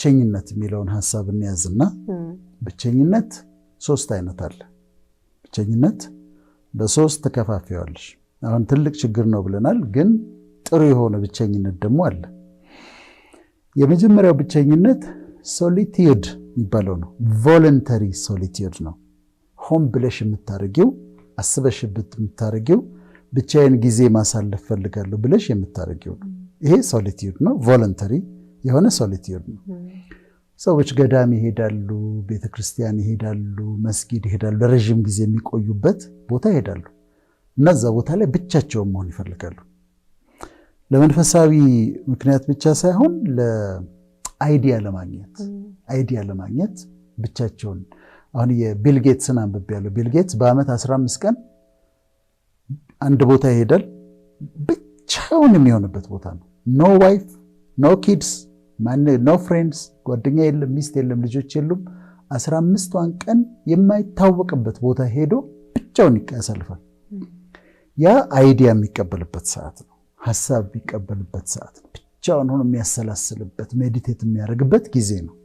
ብቸኝነት የሚለውን ሀሳብ እንያዝና ብቸኝነት ሶስት አይነት አለ። ብቸኝነት በሶስት ትከፋፊዋለሽ። አሁን ትልቅ ችግር ነው ብለናል፣ ግን ጥሩ የሆነ ብቸኝነት ደግሞ አለ። የመጀመሪያው ብቸኝነት solitude የሚባለው ነው። Voluntary solitude ነው። ሆን ብለሽ የምታደርጊው፣ አስበሽበት የምታደርጊው፣ ብቻዬን ጊዜ ማሳለፍ ፈልጋለሁ ብለሽ የምታደርጊው ነው። ይሄ solitude ነው። Voluntary የሆነ solitude ነው። ሰዎች ገዳም ይሄዳሉ፣ ቤተክርስቲያን ይሄዳሉ፣ መስጊድ ይሄዳሉ፣ ለረዥም ጊዜ የሚቆዩበት ቦታ ይሄዳሉ እና እዛ ቦታ ላይ ብቻቸውን መሆን ይፈልጋሉ። ለመንፈሳዊ ምክንያት ብቻ ሳይሆን ለ idea ለማግኘት ብቻቸውን። አሁን የቢል ጌትስን አንብቤያለሁ። ቢል ጌትስ በዓመት 15 ቀን አንድ ቦታ ይሄዳል። ብቻውን የሚሆንበት ቦታ ነው። No wife፣ no kids፣ no friends፣ ጓደኛ የለም፣ ሚስት የለም፣ ልጆች የሉም። 15ቷን ቀን የማይታወቅበት ቦታ ሄዶ ብቻውን ያሳልፋል። ያ idea የሚቀበልበት ሰዓት ነው። ሀሳብ የሚቀበልበት ሰዓት ነው። ብቻውን ሆኖ የሚያሰላስልበት፣ meditate የሚያደርግበት ጊዜ ነው።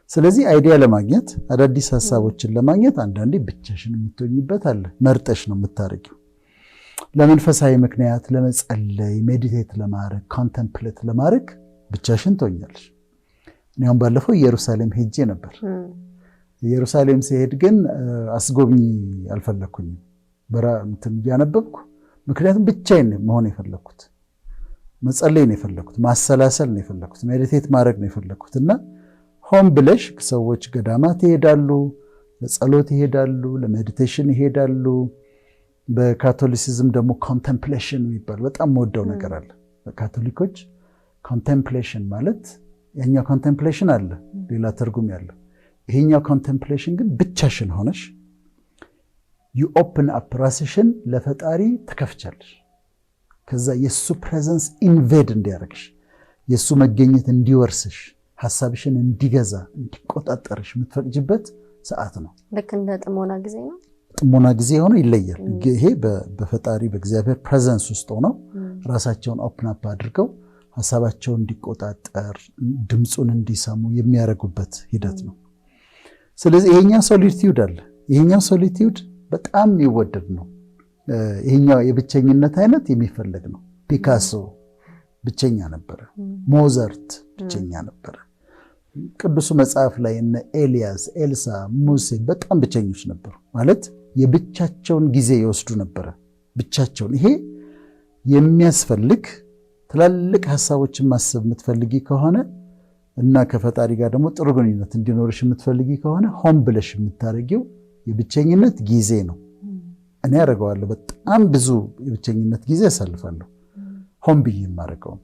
ስለዚህ idea ለማግኘት፣ አዳዲስ ሀሳቦችን ለማግኘት አንዳንዴ ብቻሽን የምትሆኝበት አለ። መርጠሽ ነው የምታደርጊው። ለመንፈሳዊ ምክንያት ለመጸለይ፣ meditate ለማድረግ፣ contemplate ለማድረግ ብቻሽን ትሆኛለሽ። እኔ አሁን ባለፈው ኢየሩሳሌም ሄጄ ነበር። ኢየሩሳሌም ስሄድ ግን አስጎብኚ አልፈለግኩኝም። በራ እንትን እያነበብኩ፣ ምክንያቱም ብቻዬን መሆን የፈለግኩት፣ መጸለይ ነው የፈለግኩት፣ ማሰላሰል ነው የፈለግኩት፣ meditate ማድረግ ነው የፈለግኩት። እና ሆን ብለሽ ሰዎች ገዳማት ይሄዳሉ፣ ለጸሎት ይሄዳሉ፣ ለ meditation ይሄዳሉ። በ Catholicism ደግሞ contemplation የሚባል በጣም የምወደው ነገር አለ። በካቶሊኮች contemplation ማለት ያኛው contemplation አለ ሌላ ትርጉም ያለው፣ ይሄኛው contemplation ግን ብቻሽን ሆነሽ you open up፣ ራስሽን ለፈጣሪ ትከፍቻለሽ። ከዛ የእሱ presence invade እንዲያደርግሽ፣ የእሱ መገኘት እንዲወርስሽ፣ ሀሳብሽን እንዲገዛ፣ እንዲቆጣጠርሽ የምትፈቅጅበት ሰዓት ነው። ልክ እንደ ጥሞና ጊዜ ነው። ጥሞና ጊዜ ሆኖ ይለያል። ይሄ በፈጣሪ በእግዚአብሔር presence ውስጥ ሆነው ራሳቸውን open up አድርገው ሀሳባቸውን እንዲቆጣጠር፣ ድምፁን እንዲሰሙ የሚያደርጉበት ሂደት ነው። ስለዚህ ይሄኛው solitude አለ። ይሄኛው solitude በጣም የሚወደድ ነው። ይሄኛው የብቸኝነት አይነት የሚፈለግ ነው። ፒካሶ ብቸኛ ነበረ። ሞዘርት ብቸኛ ነበረ። ቅዱሱ መጽሐፍ ላይ እነ ኤልያስ፣ ኤልሳ፣ ሙሴ በጣም ብቸኞች ነበሩ። ማለት የብቻቸውን ጊዜ ይወስዱ ነበረ። ብቻቸውን። ይሄ የሚያስፈልግ፣ ትላልቅ ሀሳቦችን ማሰብ የምትፈልጊ ከሆነ እና ከፈጣሪ ጋር ደግሞ ጥሩ ግንኙነት እንዲኖርሽ የምትፈልጊ ከሆነ ሆን ብለሽ የምታደርጊው የብቸኝነት ጊዜ ነው። እኔ አደርገዋለሁ። በጣም ብዙ የብቸኝነት ጊዜ አሳልፋለሁ፣ ሆን ብዬ የማደርገው።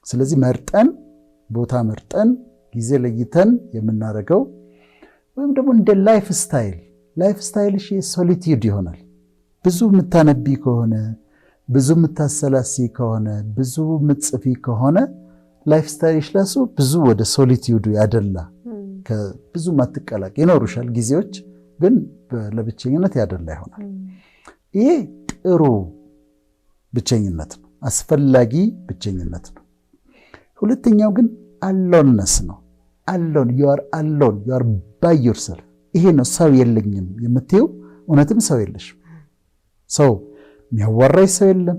ስለዚህ መርጠን፣ ቦታ መርጠን፣ ጊዜ ለይተን የምናደርገው ወይም ደግሞ እንደ lifestyle ሽ solitude ይሆናል። ብዙ የምታነቢ ከሆነ፣ ብዙ የምታሰላስዪ ከሆነ፣ ብዙ የምትጽፊ ከሆነ lifestyle ሽ ራሱ ብዙ ወደ solitude ኡ ያደላ፣ ብዙ ማትቀላቀይ ይኖሩሻል ጊዜዎች፣ ግን ለብቸኝነት ያደላ ይሆናል። ይሄ ጥሩ ብቸኝነት ነው፣ አስፈላጊ ብቸኝነት ነው። ሁለተኛው ግን aloneness ነው። Alone፣ you are alone፣ you are by yourself። ይሄ ነው ሰው የለኝም የምትይው። እውነትም ሰው የለሽም። ሰው የሚያዋራሽ ሰው የለም፣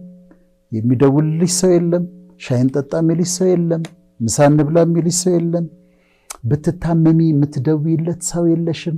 የሚደውልልሽ ሰው የለም፣ ሻይ እንጠጣ የሚልሽ ሰው የለም፣ ምሳ እንብላ የሚልሽ ሰው የለም። ብትታመሚ የምትደውይለት ሰው የለሽም።